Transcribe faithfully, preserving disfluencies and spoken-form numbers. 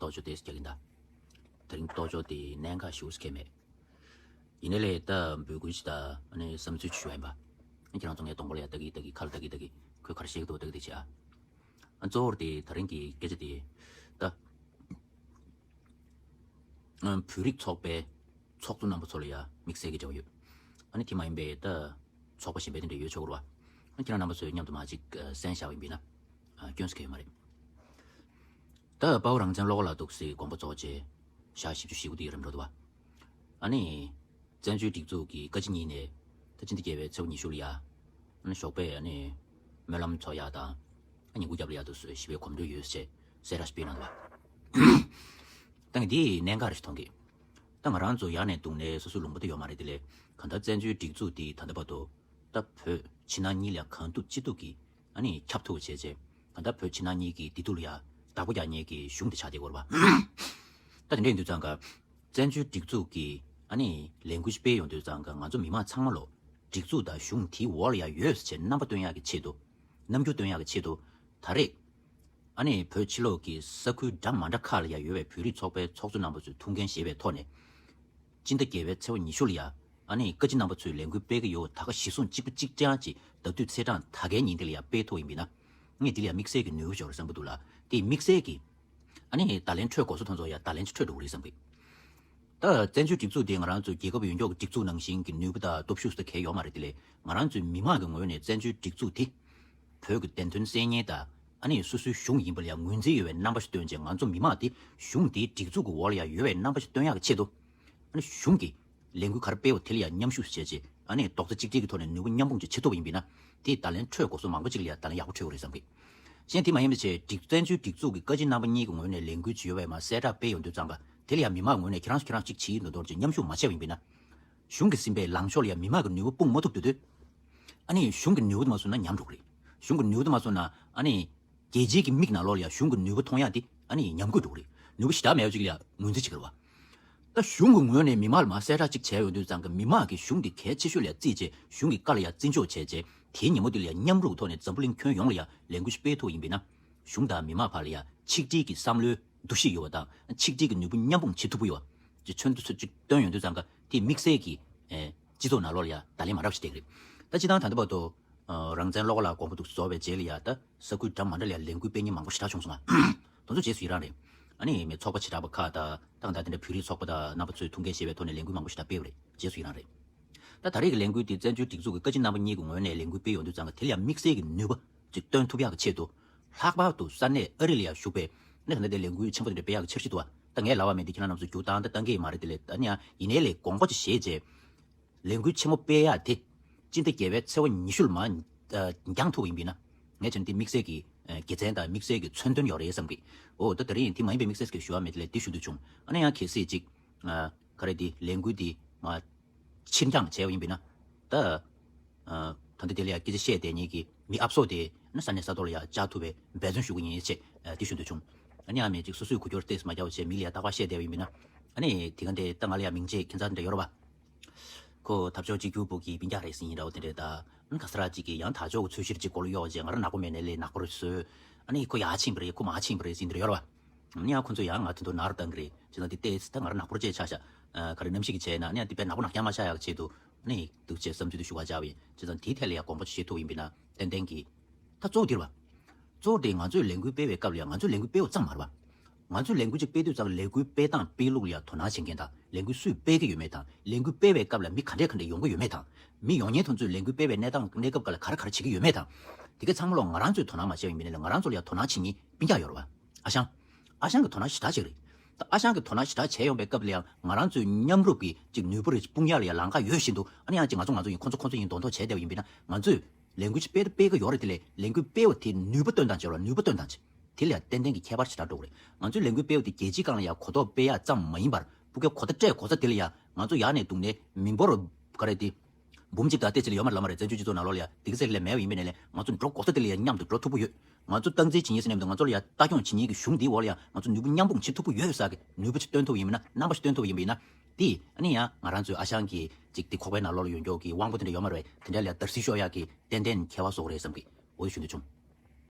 གཏོ་ཆོག་དེ་རྒྱག་གིན་ད། དེ་རིང་གཏོ་ཆོག་དེ་གནད་འགག་ཞེ་པོ་ཅིག་མེད། ཡིན་ནའི་ལས་ད་འབོད་སྐུལ་ཞིག་ད་ཨ་ནི་བསམ་ཚུལ་ཞུ་ཡ་ཡིན་པ། ཁྱེད་རང་ཚོ་ངའི་གདོང་པ་ལ་ཡ་ལྟ་གི་ལྟ་གི་ཁ་ལ་ལྟ་གི་ལྟ་གི་ཁོས་ག་རེ་བཤད་ཀྱི་འདུག་ལྟ་གི་ལྟ་གི་བྱེད་ཨ། ཨ་གཙོ་བོར་དེ་ད་རིང་གི་སྐད་ཆ་དེ་ད། ཨ་བོད་རིགས་ཚོགས་པའི་ཚོགས་གཙོ་རྣམ་པ་ཚོ་ལ་ཡ་དམིགས་བསལ་གྱི་འབྲེལ་བ་ཡོད། ཨ་ནི་དེ་མ་ཡིན་པའི་ད་ཚོགས་པ་གཞན་པའི་དེ་འདྲ་ཡོད་ཆོག་གི་རེད་བ། ཨ་ཁྱེད་རང་རྣམ་པ་ཚོས་མཉམ་དུ་མར་ཅིག་ཨ་གསན་བཞག་པ་ཡིན་པས་ན། ཨ་སྐྱོན་ཟེར་མཁན་ཡོད་མ་རེད། ད་དཔའ་བོ་རང་བཙན་བློ་དགའ་ལགས་འདུག་སེ་དགོངས་པ་རྫོགས་རྗེས་ཞག་བཞི་བཅུ་ཞེ་དགུ་དེ་རིམ་གྲོ་འདུག་བ། ཨ་ནི་བཙན་བྱོལ་སྒྲིག་འཛུགས་ཀྱི་བཀའ་སྤྱི་གཉིས་ནས་ད་སྤྱི་ཟླ་བརྒྱད་པའི་ཚེས་པ་ཉི་ཤུ་ལ་ཡ། ཨ་ནི་ཞོགས་པའི་ཨ་ནི་སྨོན་ལམ་འཚོགས་ཡག་དང་། ཨ་ཉིན་གུང་རྒྱབ་ལ་ཡ་དུ་ཞི་བའི་གོམ་བགྲོད་ཡོད་ཟེར་གསལ་བསྒྲགས་ཤིག་སྤེལ་གནང་འདུག་བ། ད་ངས་འདི་གནད་འགག་རེ་ཞིག་མཐོང་གི། ད་ང་རང་ཚོ་ཡར་ནས་དུང་ནས་སོ་སོའི་ལུང་པ་དེ་ཡོད་མ་རེད་དེ་ལས། གང་ལྟར་བཙན་བྱོལ་སྒྲིག་འཛུགས་འདི་ད་ལྟ་བར་དུ་ད་བོད་ཕྱི་ནང་གཉིས་ལ་གང་ཐུབ་ཅི་ཐུབ་ཀྱིས་ཨ་ནི་ཁྱབ་ཐུབ་པ་བྱས་རྗེས། གང་ལྟར་བོད་ཕྱི་ནང་གཉིས་ཀྱི་བདེ་སྡུག་ལ་ཡ་བདག་པོ་རྒྱག་མཁན་གྱི་གཞུང་དེ་ཆགས་བསྡད་ཡོད་རེད་བ། ད་དེ་འདྲ་ཡིན་དུས་ཙང་ཀ། བཙན་བྱོལ་སྒྲིག་འཛུགས་ཀྱི་ཨ་ནི་ལས་འགུལ་སྤེལ་ཡོང་དུས་ཙང་ཀ་ང་ཚོ་མི་མང་ཚང་མ་ལོ། སྒྲིག་འཛུགས་དང་གཞུང་དེའི་འོག་ལ་ཡ་ཡོད་ཟེར་རྣམ་པ་སྟོན་ཡག་གི་ཆེད་དུ། རྣམ་འགྱུར་སྟོན་ཡག་གི་ཆེད་དུ། ད་རེས། ཨ་ནི་བོད་ཕྱི་ལོགས་ཀྱི་ས་ཁུལ་འདྲ་མ་འདྲ་ཁག་ལ་ཡ་ཡོད་པའི་བོད་རིགས་ཚོགས་པའི་ཚོགས་གཙོ་རྣམ་པ་ཚོས་ཐུགས་འགན་བཞེས་པའི་ཐོག་ནས། སྤྱི་ཟླ་བརྒྱད་པའི་ཚེས་པ་ཉི་ཤུ་ལ་ཡ། ཨ་ནི་བཀའ་སྤྱི་རྣམ་པ་ཚོས་ལས་འགུལ་སྤེལ་གྱི་ཡོད། ད་ག་གཞི་བཟུང་གཅིག་པ་གཅིག་རྐྱང་གཅིག་ཟླ་དུས་ཚེས་གྲངས་ད་གའི་ཉིན་དེ་ལ་ཡ་སྤེལ་ཐུབ་ཡིན་པས་ན། ངས་འདི་ལ་ཡ་དམིགས་བསལ་གྱི་ནུས་པ་ཤོར་བསམ་གྱི་འདུག་ལ། དེ་དམིགས་བསལ་གྱི། ཨ་ནི་ད་ལན་འཕྲོད་དགོས་སོ་ཐོན་ཚོ་ཡ་ད་ལན་ཅིག་འཕྲོད་འགྲོ་གི་རེད་བསམ་གི། ད་བཙན་བྱོལ་སྒྲིག་འཛུགས་དེ་ང་རང་ཚོའི་རྒྱལ་ཁབ་ཡོངས་རྫོགས་ཀྱི་སྒྲིག་འཛུགས་ནང་བཞིན་གྱི་ནུས་པ་དང་སྟོབས་ཤུགས་སུ་གལ་ཡོད་མ་རེད་དེ་ལས། ང་རང་ཚོའི་མི་མང་གི་ངོས་ནས་བཙན་བྱོལ་སྒྲིག་འཛུགས་དེ། བོད་ཀྱི་བདེན་དོན་གསལ་ཉན་དང་། ཨ་ནི་སོ་སོའི་གཞུང་ཡིན་པ་ལ་ཡང་ངོས་འཛིན་ཡོད་པའི་རྣམ་པ་ཞིག་སྟོན་བྱས། ང་ཚོ་མི་མང་དེ་གཞུང་དེའི་སྒྲིག་འཛུགས་ཀྱི་འོག་ལ་ཡང་ཡོད་པའི་རྣམ་པ་ཞིག་སྟོན་ཡག་གི་ཆེད་དུ། ཨ་ནི་གཞུང་གིས་ལས་འགུལ་ག་རེ་སྤེལ་བ་དེ་ལ་ཡང་མཉམ་ཞུགས་བྱས་རྗེས། ཨ་ནི་རྡོག་རྩ་གཅིག་སྒྲིལ་གྱི་ཐོག་ནས་ནུས་པ་མཉམ་སྤུངས་ཅིག་བྱེད་ཐུབ་པ་ཡིན་པས་ན། དེས་ད་ལན་འཕྲོད་དགོས་སོ་མང་པོ་ཅིག་ལ་ཡང་ད་ལན་ཡག་པོ་འཕྲོད་ཀྱི་རེད་བསམ་གི། གཞན་དེ་མ་ཡིན་པ་བྱས་སྒྲིག་བཙན་བྱོལ་སྒྲིག་འཛུགས་ཀྱི་བཀའ་སྤྱི་རྣམ་པ་གཉིས་ཀྱི་ངོས་ནས་ལས་འགུལ་ཅིག་ཡོད་པའི་མ་གསལ་བསྒྲགས་སྤེལ་ཡོང་དུས་ཙང་ཀ། དེ་ལ་ཡང་མི་མང་ངོས་ནས་ཁྱེད་རང་ཚོ་ཁྱེད་རང་ཚོ་གཅིག་བྱེད་ཀྱི་འདུག་མདོར་བྱས་མཉམ་ཞུགས་མ་བྱས་པ་ཡིན་པས་ན། གཞུང་གི་ཟིན་པའི་ལངས་ཕྱོགས་ལ་ཡང་མི་མང་གི་ནུས་པ་སྤུངས་མ་ཐུབ་དུས་དུས། ཨ་ནི་གཞུང་གི་ནུས་པ་དེ་མ་བཟུང་ན་ཉམས་འགྲོ་གི་རེད། གཞུང་གི་ནུས་པ་དེ་མ་བཟུང་ན་ཨ་ནི། རྒྱལ་སྤྱིའི་གི་མིག་ནང་ལོགས་ལ་ཡང་གཞུང་གི་ནུས་པ་མཐོང་ཡག་དེ་ཨ་ནི་ཉམས་རྒུད་འགྲོ་གི་རེད། ནུས་པ་ཞེ་དྲག་མེད་པ་ཅིག་ལ་ཡང་ངོས་འཛིན་བྱེད་ཀྱི་རེད་བ། ད་གཞུང་གི་ངོས་ནས་མི་མང་ལ་མར་གསལ་བསྒྲགས་ཅིག་བྱས་ཡོང་དུས་ཙང་གི་མི་མང་གིས་གཞུང་དེ་གལ་ཆེ་ཤོས་ལ་ཡང་བརྩིས་བྱས། གཞུང་གི་བཀའ་ལ་ཡང་བརྩི་འཇོག་བྱས་རྗེས། དེའི་ཉིན་མོ་དེ་ལ་ཡང་མཉམ་རུབ་ཐོག་ནས་འཛམ་བུ་གླིང་ཁྱོན་ཡོངས་ལ་ཡང་ལས་འགུལ་སྤེལ་ཐུབ་ཡིན་པས་ན། གཞུང་དང་མི་མང་བར་ལ་ཡང་ཆིག་སྒྲིལ་གྱི་བསམ་བློའི་འདུ་ཤེས་ཡོད་པ་དང་། ཆིག་སྒྲིལ་གྱི་ནུས་པ་མཉམ་སྤུངས་བྱེད་ཐུབ་ཀྱི་ཡོད་པ་ཅིག་མཚོན་དུ་ཚུལ་ཅིག་སྟོན་ཡོང་དུས་ཙང་ཀ། དེ་དམིགས་བསལ་གྱི་ཨེ་སྤྱི་ཚོགས་ནང་ལོགས་ལ་ཡང་ད་ལན་མ་འདྲ་བ་ཞིག་བསྡད་ཀྱི་རེད། ད་སྤྱི་བཏང་ད་ལྟ་བར་དུ་ཨ་རང་བཙན་བློ་དགའ་ལགས་དགོངས་པ་འདུག་བཟོ་བའི་རྗེས་ལ་ཡང་ད་ས་ཁུལ་འདྲ་མ་འདྲ་ལ་ཡང་ལས་འགུལ་སྤེལ་མཁན་མང་པོ་ཞེ་དྲག་བྱུང་སོང་ང་། དེ་ཚོ་རྗེས་སུ་ཡི་རང་རེད། ཨ་ནི་མི་ཚོགས་པ་བྱེ་བྲག་པ་ཁག་དང་། ད་གང་ལྟར་དེ་འདྲ་བོད་རིགས་ཚོགས་པ་དང་རྣམ་པ་ཚོས་ཐུགས་འགན་བཞེས་པའི་ཐོག་ནས་ལས་འགུལ་མང་པོ་ཞེ་དྲག་སྤེལ་བ་རེད། རྗེས་སུ་ཡི་རང་རེད། ད་ད་རེས་ཀྱི་ལས་འགུལ་འདི་བཙན་བྱོལ་སྒྲིག་འཛུགས་ཀྱི་བཀའ་སྤྱི་རྣམ་པ་གཉིས་ཀྱི་ངོས་ནས་ལས་འགུལ་སྤེལ་ཡོང་དུས་ཙང་ཀ། དེ་ལ་ཡང་དམིགས་བསལ་གྱི་ནུས་པ་ཅིག་སྟོན་ཐུབ་ཡག་གི་ཆེད་དུ། ལྷག་པར་དུ་ས་གནས་ཨ་རི་ལ་ཡང་བཞུགས་པའི་ནི་ད་ལྟ་ལས་འགུལ་ཆེན་པོ་དེ་འདྲ་སྤེལ་ཡག་གི་འཆར་གཞི་འདུག་བ། ད་ངས་ལབ་པ་མིན་ཏེ་ཁྱེད་རང་རྣམ་ཚོ་རྒྱུགས་བཏང་སྟེ་བཏང་གི་ཡོད་མ་རེད་དེ་ལས། ད་ནི་ཡང་ཡིན་ནའི་ལས་དགོངས་པ་ཅིག་བཞེས་རྗེས། ལས་འགུལ་ཆེན་མོ་སྤེལ་ཡག་དེ་སྤྱི་ཟླ་བརྒྱད་པའི་ཚེས་པ་ཉི་ཤུ་ལ་མར་ཨ་འགྱངས་ཐུབ་པ་ཡིན་པས་ན། ངས་བྱས་ན་དེ་དམིགས་བསལ་གྱི་ཨ་དགེ་མཚན་དང་དམིགས་བསལ་གྱི་མཚོན་དོན་ཡོད་རེད་བསམ་གི། འོ་ད་དེ་རིང་དེ་མ་ཡིན་པའི་དམིགས་བསལ་གྱི་ཞུ་བ་མེད་དེ་ལས་དེ་ཞུ་འདོད་བྱུང་། ཨ་ནི་ཡང་གལ་སྲིད་ཅིག་ཨ་ག་རེ་དེ་ལས་འགུལ་དེ་མར་ཕྱིར་འགྱངས་བྱས་པ་ཡིན་པས་ན། ད་ཨ་ད་ལྟ་དེ་ལ་ཡང་སྐད་ཆ་བཤད་བསྡད་མཁན་གྱི་མི་ཨབ་སོ་དེ་ནི་ས་གནས་ས་ཐོག་ལ་ཡང་བཅར་ཐུབ་པའི་འབད་བརྩོན་ཞུ་གི་ཡིན་ཅེས་ཨ་དེ་ཞུ་འདོད་བྱུང་། ཨ་ནི་ཡང་མེད་ཅིག་སོ་སོའི་འགུལ་སྐྱོད་ཏོག་ཙམ་མ་རྒྱག་པ་བྱས་མི་ལ་ཡང་རྟག་པར་བཤད་བསྡད་པ་ཡིན་པས་ན། ཨ་ནི་དེ་ག་འདྲ་ད་ང་ལ་ཡང་མིང་ཆད་ཁྱད་མཚར་འདྲ་ཡོད་རེད་པ། ཁོ་འཐབ་ཕྱོགས་གཅིག་གྱུར་པོ་གི་སྤུན་ཀྱག་རེད་ཟེར་ཡིན་འདྲ་བོ་དེ་འདྲ་ད། ཨ་ག་ས་ར་གཅིག་གིས་ཡང་དར་ལྕོག་གི་འཚོལ་བཤེར་གཅིག་མགོ་ལ་གཡོགས་བྱས། ང་རང་ནག་པོ་མེད་ནའི་ལས་ནག་པོ་རེད་བཟོས། ཨ་ནི་ཁོ་ཡར་ཕྱིན་པ་རེད། ཁོ་མར་ཕྱིན་པ་རེད་ཟེར་ཡིན་འདྲ་ཡོད་རེད་པ། ཨ་ནི་ཡང་ཁོ་ཚོས་ཡང་ང་དོན་དུ་ནར་བཏང་གི་རེད། བྱས་ཙང་དེ་བལྟས་ད་ང་རང་ནག་པོར་བྱས་ཆགས་ཤག་ཨ་ག་རེ་གནམ་གཤིས་ཀྱི་བྱས་ན་ཨ་ནི་ཡང་དེ་དཔེ་ནག་པོ་ནག་རྐྱང་མ་ཆགས་ཡག་ཆེད་དུ། ཨ་ནི་འདུག་བྱས་བསམ་ཚུལ་དུ་ཞུ་བ་བྱ་བ་ཡིན། བྱས་ཙང་དེའི་ཐད་ལ་ཡང་དགོངས་པ་བཞེས་ཐུབ་ཡིན་པས་ན་ཏན་ཏན་གྱིས། ད་གཙོ་བོ་འདིར་བ། གཙོ་བོ་དེ་ང་ཚོས་ལས་འགུལ་སྤེལ་བའི་སྐབས་ལ་ཡང་ང་ཚོས་ལས་འགུལ་སྤེལ་བ་ཙམ་མ་རེད་བ། ང་ཚོས་ལས་འགུལ་ཅིག་སྤེལ་དུས་ཙང་ལས་འགུལ་སྤེལ་སྟངས་སྤེལ་ལུགས་ལ་ཡང་དོ་སྣང་བྱེད་མཁན་དང་། ལས་འགུལ་སུས་སྤེལ་གྱི་ཡོད་མེད་དང་། ལས་འགུལ་སྤེལ་བའི་སྐབས་ལ་མི་ག་འདྲས་ག་འདྲས་ཡོང་གི་ཡོད་མེད་དང་། མི་ཡོང་མཁན་དེ་ཚོས་ལས་འགུལ་སྤེལ་བའི་གནས་སྟངས་གནས་སྐབས་སྐབས་ལ་ག་རེ་ག་རེ་བྱེད་ཀྱི་ཡོད་མེད་དང་། དེ་ག་ཚང་མ་ལོ་ང་རང་ཚོས་དོ་སྣང་མ་བྱས་པ་ཡིན་པས་ན་ང་རང་ཚོ་ལ་ཡང་དོ་སྣང་བྱེད་མཁན་སྤུན་ཀྱག་ཡོད་རེད་བ། ཨ་ཞང་། ཨ་ཞང་གིས་དོ་སྣང་ཞེ་དྲག་བྱེད་ཀྱི་རེད། ད་ཨ་ཞང་གིས་དོ་སྣང་ཞེ་དྲག་བྱས་ཡོང་པའི་སྐབས་ལ་ཡང་ང་རང་ཚོའི་མཉམ་རུབ་ཀྱི་ཅིག་ནུས་པ་རེ་སྤུངས་ཡག་ལ་ཡང་ལམ་ཁ་ཡོད་བཞིན་དུ། ཨ་ནི་ཡང་ཅིག་ང་ཚོ་ང་ཚོ་ཡིན། ཁོ་ཚོ་ཁོ་ཚོ་ཡིན་མདོག་མདོག་བྱས་བསྡད་པ་ཡིན་པས་ན། ང་ཚོས་ལས་འགུལ་ཅིག་སྤེལ་ད་སྤེལ་གི་ཡོད་རེད། དེ་ལས་ལས་འགུལ་སྤེལ་བ་དེ་ནུས་པ་སྟོན་སྟངས་བྱས་རོགས། ནུས་པ་སྟོན་སྟངས་བྱས། དེ་ལ་ཡང་ཏན་ཏན་གྱི་ཁྱད་པར་ཞེ་དྲག་འགྲོ་གི་རེད། ང་ཚོའི་ལས་འགུལ་སྤེལ་བ་དེ་རྒྱལ་སྤྱིའི་སྒང་ལ་ཡང་གོ་རྟོགས་སྤེལ་ཡག་ཙམ་མ་ཡིན་པར། སྤུ་གུ་གོ་བརྡ་སྤྲད་གོ་ས་དེ་ལ་ཡང་ང་ཚོ་ཡར་ནས་དུང་ནས་མི་འབོར་ག་རེ་དེ། འབུམ་གཅིག་དང་ཏོག་ཙམ་ལས་ཡོད་མ་རེད་ལབ་མ་རེད། བཙན་བྱོལ་སྤྱི་ཚོགས་ནང་ལོགས་ལ་ཡ་དེ་ག་ཚད་ལས་མེད་པ་ཡིན་པ་ཡིན་ནའི་ལས། ང་ཚོ་འགྲོ་གོ་ས་དེ་ལ་ཡ་མཉམ་དུ་འགྲོ་ཐུབ་པོ་ཡོད། ང་ཚོ་སྟངས་འཛིན་བྱེད་མཁན་ཟེར་ནས་མི་འདུག་ང་ཚོ་ལ་ཡ་ལྟ་སྐྱོང་བྱེད་མཁན་གྱི་གཞུང་འདིའི་འོག་ལ་ཡ་ང་ཚོ་ནུས་པ་མཉམ་སྤུངས་བྱེད་ཐུབ་པོ་ཡོད་ས་གི་ནུས་པ་ཅིག་སྟོན་ཐུབ་པ་ཡིན་པ་ཡིན་ན། རྣམ་པ་ཞིག་སྟོན་ཐུབ་པ་ཡིན་པ་ཡིན་ན། དེ་ཨ་ནི་ཡང་ང་རང་ཚོའི་ཨ་ཞང་གིས་ཅིག་དེ་ཁོག་པའི་ནང་ལོགས་ལ་ཡོད་མཁན་གྱི་དབང་པོ་དེ་འདྲ་ཡོད་མ་རེད། དེ་འདྲ་ལ་ཡ་བརྡར་ཤ་ཤོར་ཡག་གི་ཏན་ཏན་ཁྱད་པར་བཟོ་གི་རེད་བསམ་གི། འོ་དེ་ཞུ་འདོད་བྱུང་།